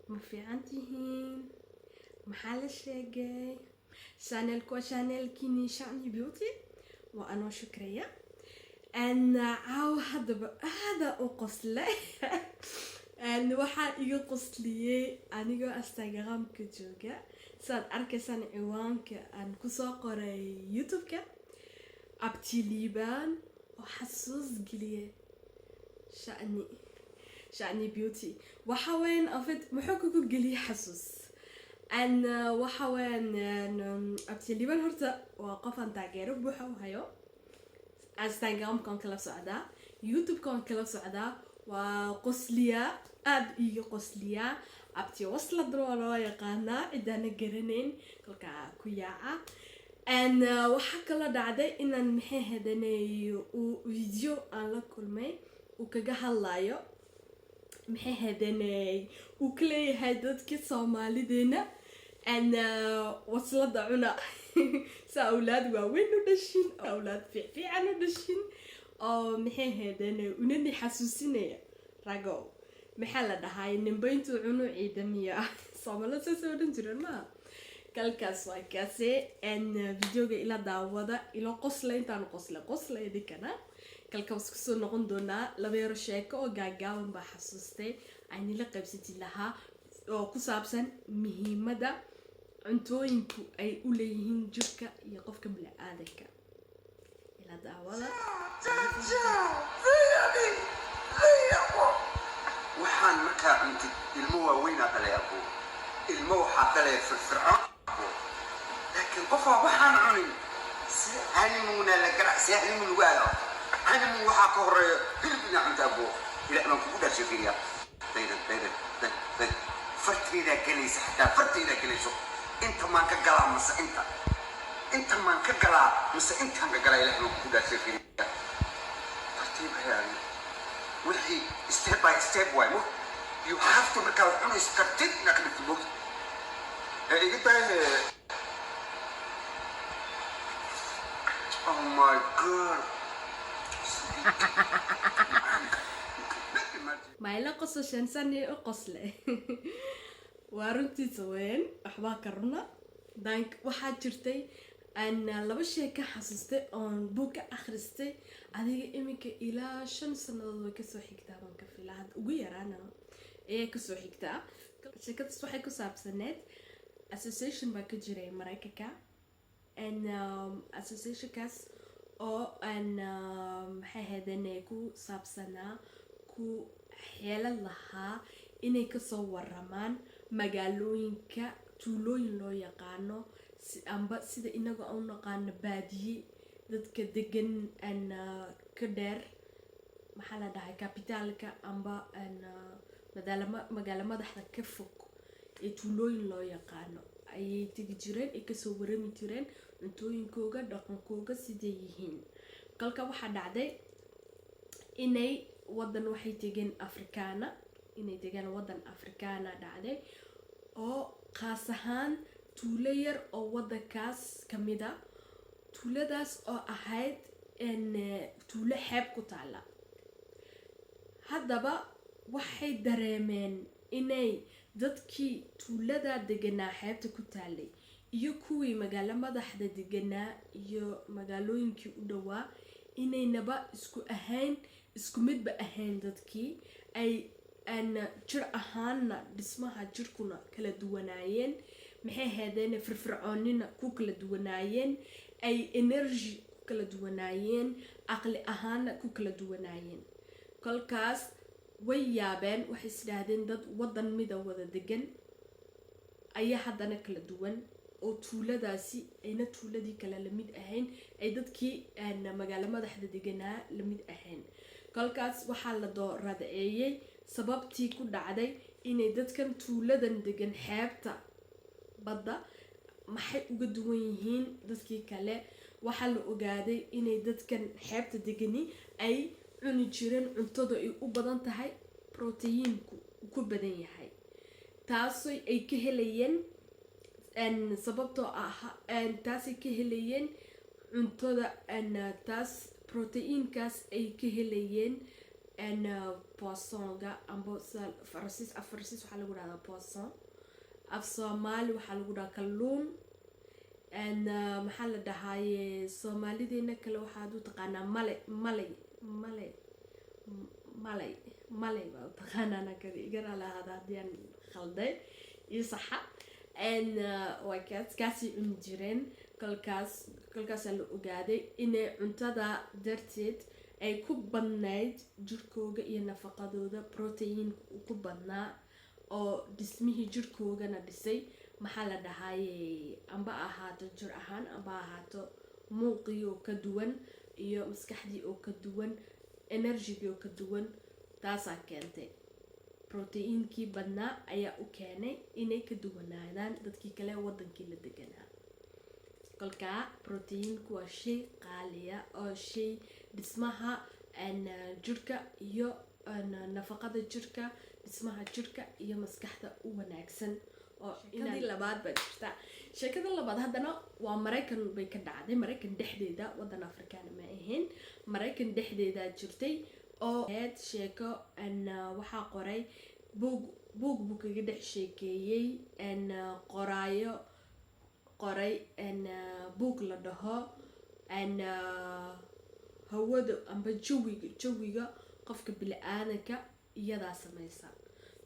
Ma fiican tihiin? Maxaa la sheegay? Channelku waa channelkiini Shacni Beauty, waa anoo Shukriya. Caawa haddaba aada u qoslay. Waxaa iga qosliyey anigoo Instagramka jooga, sidaad arkaysaan ciwaanka aan kusoo qoray YouTube-ka, Abti Liibaan oo xasuus geliyay Shacni Beauty. Waxa weyan, en fait, muxuu kugu geliyay xasuus? Waxa weyan, Abti Liibaan horta waa qof aan taageero buuxa u hayo. Instagramka waan kala socdaa, YouTube-ka waan kala socdaa. Waa qosliyaa, aada iiga qosliyaa. Abti Wasladna waa loo yaqaanaa, cidaana garanayn kolkaa ku yaaca. Waxaa kaloo dhacday inaan, maxay hadanay, uu video aan la kulmay uu kaga hadlayo, maxay hadanay, uu ka leeyahay dadka Soomaalideena waslada cuna sa awlaad waaweyn u dhashin, awlaad fiicfiican u dhashin, oo maxay hadanay, unani xasuusinaya ragow, maxaa la dhahay, ninba intuu cunu ciidamiya. Soomaalida saasay odhan jireen maaha? Kalkaas waa kaase. Videoga ila daawada, ila qosla intaan qosla qosla idinkana. Kalka was kusoo noqon doonaa. Laba yaro sheeko oo gaagaaban baa xasuustay aynila qaybsati lahaa, oo ku saabsan muhiimada cuntooyinku ay u leeyihiin jirka iyo qofka bini-aadanka. Ila daawada. Waxaan markaa cuntid, ilmo waaweynaa dhalay abuu, ilmo waxaa dhalay firfircoon abuu, laakiin qofaa waxaan cunin si honeymoona la gara, see honeymoon lagu aado? Honeymoon waxaa ka horeeya hilib inaa cunta abuu. Ilaah baan kugu dhaashay, fiiriya, daydan daydan day day, fartaydaa gelaysa, xataa fartaydaa gelayso. Inta maan ka galaa mase inta maan ka galaa mise intaan ka galaa? Ilaah baan kugu dhaashay, fiiriya, tartiib hayaani, wixii step by step waay. Mo you have to, markaa wax cunayso tartiib inaad ka dhigto moogta ee iga tahay. Oh my God. Macaanka. Ma ila qososhaan sani u qosle? Waa runtiisa weyn, waxbaa ka runa. Dank waxaa jirtay aan laba shay ka xasuustay oon buug ka akhristay. Adiga iminka ilaa 5 sanadood way kasoo xigtaa baan ka filaa, hadda ugu yaraana ayay kasoo xigtaa. Sheekadaas waxay ku saabsaneed association baa ka jiray Mareykanka, and associationkaas oo aan maxay ahaydeen, ku saabsanaa, ku xeelad lahaa inay kasoo waramaan magaalooyinka tuulooyin loo yaqaano amba sida inaga u naqaano baadiye, dadka degan aan ka dheer, maxaa la dhahay, capitalka amba aan magaalo madaxda ka fog ee tuulooyin loo yaqaano ayay tegi jireen, ay kasoo warami jireen cuntooyinkooga, dhaqankooga, siday yihiin. Kolka waxaa dhacday inay wadan waxay tegeen Afrikaana, inay tegaan wadan Afrikaana dhacday, oo khaas ahaan tuulo yar oo wadankaas kamid a, tuuladaas oo ahayd tuulo xeeb ku taala. Haddaba waxay dareemeen inay dadkii tuulada deganaa xeebta ku taalay iyo kuwii magaalo madaxda deganaa iyo magaalooyinkii u dhowaa inaynaba isku ahayn, isku midba ahayn. Dadkii ay aan jir ahaanna dhismaha jirkuna kala duwanaayeen, maxay ahaydeen, firfircoonina ku kala duwanaayeen, ay energy ku kala duwanaayeen, aqli ahaanna ku kala duwanaayeen. Kolkaas way yaabeen, waxay isdhaahdeen dad wadan mida wada degan ayaa haddana kala duwan, oo tuuladaasi ayna tuuladii kale lamid ahayn, ay dadkii magaalo madaxda deganaa lamid ahayn. Kolkaas waxaa la dooradeeyey sababtii ku dhacday inay dadkan tuuladan degan xeebta badda maxay uga duwan yihiin dadkii kale. Waxaa la ogaaday inay dadkan xeebta degani ay cuni jireen cuntada ay u badan tahay proteiinku uu ku badan yahay, taasoo ay ka helayeen, sababtoo ah taasay ka helayeen cuntada, taas proteinkaas ay ka helayeen. N poissonga amba Faransiis, af Faransiis waxaa lagu dhahdaa poisson, af Soomaali waxaa lagu dhahaa kalluun. N maxaa la dhahaaye, Soomaalideena kale waxaad u taqaanaa male, malay, male, malay, malay baa u taqaanaa. Nakadi iga raali ahaada haddii aan khalday, iyo saxa. N waa kaas, kaasay cuni jireen. Kolkaasaa la ogaaday inay cuntada darteed ay ku badnayd jirkooga iyo nafaqadooda, protein ku badnaa oo dhismihii jirkoogana dhisay. Maxaa la dhahaaye, amba ahaato jir ahaan, amba ahaato muuqii oo ka duwan iyo maskaxdii oo ka duwan, energygii oo ka duwan. Taasaa keentay, proteinkii badnaa ayaa u keenay inay ka duwanaadaan dadkii kale wadankii la deganaa. Kolkaa proteinku waa shay qaaliya oo shay dhismaha jirka iyo nafaqada jirka, dhismaha jirka iyo maskaxda u wanaagsan. Oo sheekadii labaad baa jirta. Sheekada labaad haddana waa Maraykan bay ka dhacday, Maraykan dhexdeeda, wadan Afrikaana ma ahayn, Maraykan dhexdeeda jirtay oo ahayd sheeko. Waxaa qoray buug, buug buu kaga dhex sheekeeyey qoraayo qoray buug la dhaho hawada amba jawiga qofka bili-aadanka iyadaa sameysa.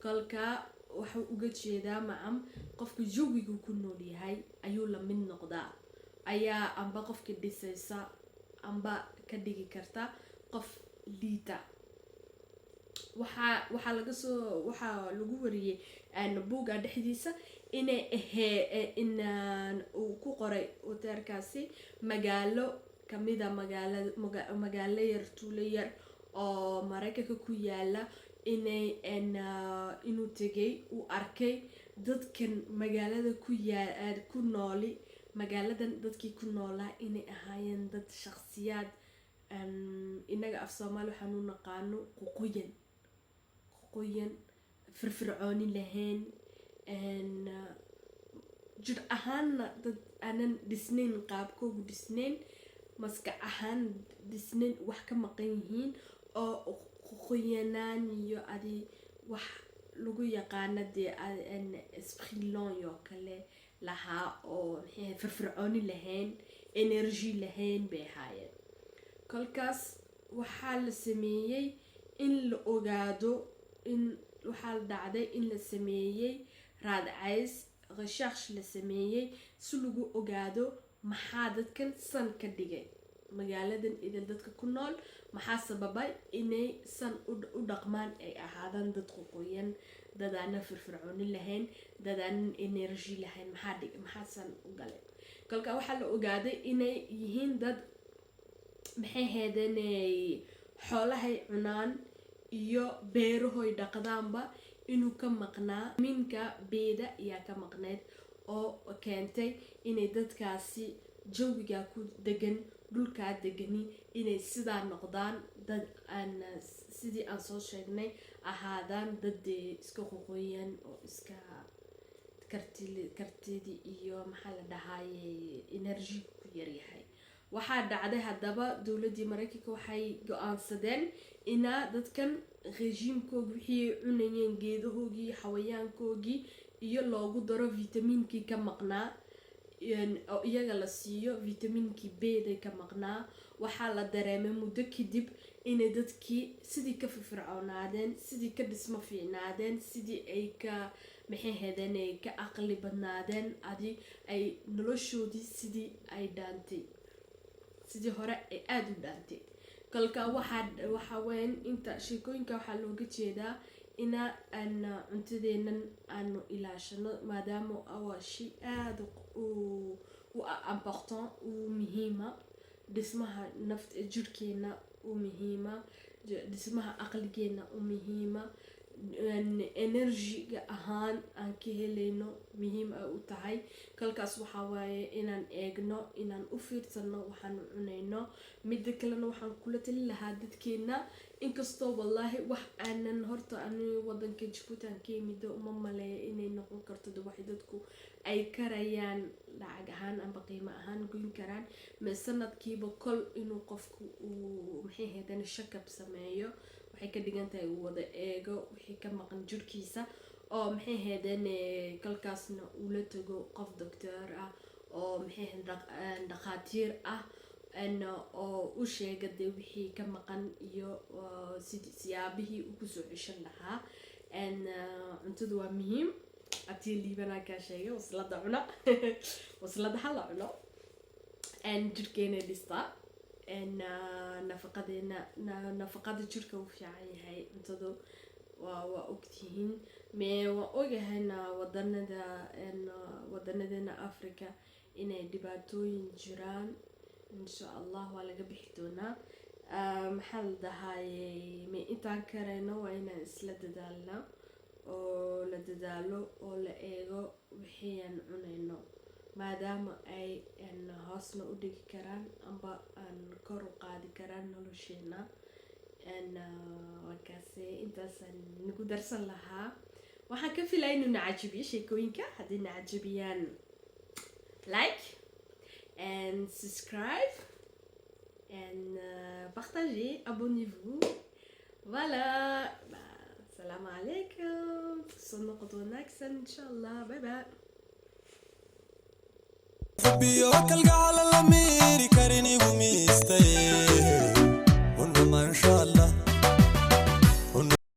Kolka wuxuu uga jeedaa macam qofka jawigu ku nool yahay ayuu la mid noqdaa, ayaa amba qofka dhisaysa amba ka dhigi karta qof liita. Waxaa laga soo, waxaa lagu wariyey buugga dhexdiisa inay ahee in uu ku qoray hoteelkaasi magaalo kamida magaala, magaalo yar, tuulo yar oo Mareykanka ku yaala, inay inuu tegay, uu arkay dadkan magaalada ku yaa ku nooli, magaaladan dadkii ku noolaa inay ahaayeen dad shaqsiyaad inaga af Soomaali waxaan u naqaano ququyan, ququyan, firfircooni lahayn, jir ahaanna dad aanan dhisnayn, qaabkoogu dhisnayn, maskax ahaan dhisnayn, wax ka maqan yihiin oo ququyanaan iyo adi wax lagu yaqaano dee esprit lent oo kale lahaa oo maxay firfircooni lahayn, energy lahayn bay ahaayeen. Kolkaas waxaa la sameeyey in la ogaado in waxaa la dhacday in la sameeyey raadcays, recherche la sameeyey si lagu ogaado maxaa dadkan san ka dhigay, magaaladan idil dadka ku nool maxaa sababay inay san u dhaqmaan, ay ahaadaan dad qoqoyan, dad aanan firfircooni lahayn, dad aanan energy lahayn, maxaa dhig, maxaa san u galay. Kolka waxaa la ogaaday inay yihiin dad maxay heedanay xoolahay cunaan iyo beerahoy dhaqdaanba inuu ka maqnaa minka beeda ayaa ka maqneyd oo keentay inay dadkaasi jawiga ku degan, dhulkaa degani, inay sidaa noqdaan, dad aan sidii aan soo sheegnay ahaadaan, dad dee iska qoqoyan oo iska kartidii iyo maxaa la dhahaaye energy ku yaryahay. Waxaa dhacday haddaba dowladdii Mareykanka waxay go-aansadeen inaa dadkan rejiimkoogi wixii cunayeen, geedahoogii, xawayaankoogii iyo loogu daro vitamiinkii ka maqnaa oo iyaga la siiyo vitamiinkii B-day ka maqnaa. Waxaa la dareemay muddo kadib inay dadkii sidii ka firfircoonaadeen, sidii ka dhismo fiicnaadeen, sidii ay ka maxay ahaydeen ay ka aqli badnaadeen, adi ay noloshoodii sidii ay dhaantay, sidii hore ay aada u dhaantay. Kolka waxaa weyan inta sheekooyinka waxaa looga jeedaa ina aan cuntadeenan aanu ilaashano, maadaama waa shay aada u important, u muhiima dhismaha naft jirhkeena, u muhiima dhismaha aqligeena, u muhiima energyga ahaan aan ka helayno, muhiim ay u tahay. Kolkaas waxaa waaye inaan eegno, inaan u fiirsano waxaanu cunayno. Mida kalena waxaan kula talin lahaa dadkeena, inkastoo wallaahi wax aanan horta ani wadanka Jabuuti aan ka yimido uma maleeyo inay noqon karto de waxay dadku ay karayaan lacag ahaan amba qiimo ahaan goyn karaan ma sanadkiiba kol inuu qofku uu maxay ahaydeen shakab sameeyo. Waxay ka dhigan tahay uu wada eego wixii ka maqan jirkiisa, oo maxay ahaydeen, kolkaasna uu la tago qof doctor ah oo maxay ahayd dhakhaatiir ah oo u sheega dee wixii ka maqan iyo sidii siyaabihii uu kusoo ceshan lahaa. Cuntadu waa muhiim. Abtiya Liibanaa kaa sheegay, waslada cuna, waslada hala cuno. Jirkeena dhistaa, nafaqadeena, nafaqada jirka u fiican yahay cuntadu. Waa ogtihiin, me waan ogahayna wadanadeena Africa inay dhibaatooyin jiraan. Insha Allah waa laga bixi doonaa. Maxaa la dhahayey, me intaan karayno waa inaan isla dadaalna oo la dadaalo oo la eego wixii aan cunayno, maadaama ay hoosna u dhigi karaan amba aan kor u qaadi karaan nolosheena. Waa kaase, intaasaan nagu darsan lahaa. Waxaan ka filaya inuu nacajabiyo sheekooyinka. Haddii nacajabiyaan, like and subscribe and partagez, abonnez-vous. Voilà. Bah, salam alaikum. Soo noqod wanaagsan insha Allah. Bye bye. Xubbiyo kalgacal la miiri karin igu miistay.